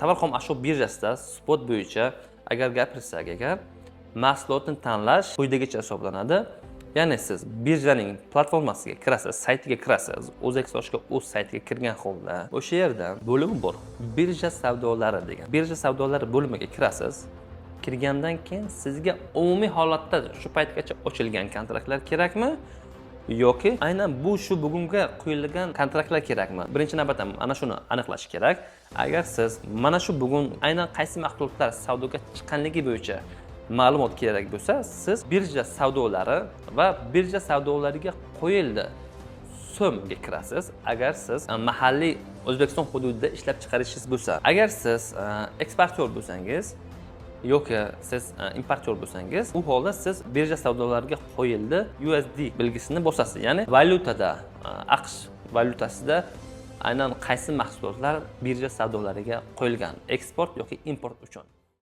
Tovar xom ashyo birjasida spot bo'yicha agar gapirsak, agar mahsulotni tanlash quyidagicha hisoblanadi. Ya'ni siz birjaning platformasiga kirasiz, saytiga kirasiz, o'zex.uz saytiga kirgan holda o'sha yerda bo'limi bor, birja savdolari degan. Birja savdolari bo'limiga kirasiz. Kirgandan keyin sizga umumiy holatda shu paytgacha ochilgan kontraktlar kerakmi yoki aynan bu shu bugunga qo'yilgan kontraktlar kerakmi? Birinchi navbatda ana shuni aniqlash kerak. Agar siz mana shu bugun aynan qaysi mahsulotlar savdoga chiqqanligi bo'yicha ma'lumot kerak bo'lsa, siz birja savdolari va birja savdolariga qo'yildi so'mga kirasiz. Agar siz mahalliy O'zbekiston hududida ishlab chiqarishingiz bo'lsa, agar siz eksportyor bo'lsangiz yoki siz importyor bo'lsangiz, u holda siz birja savdolariga qo'yildi USD belgisini bosasiz. Ya'ni valyutada, AQSh valyutasida aynan qaysi mahsulotlar birja savdolariga qo'yilgan eksport yoki import uchun.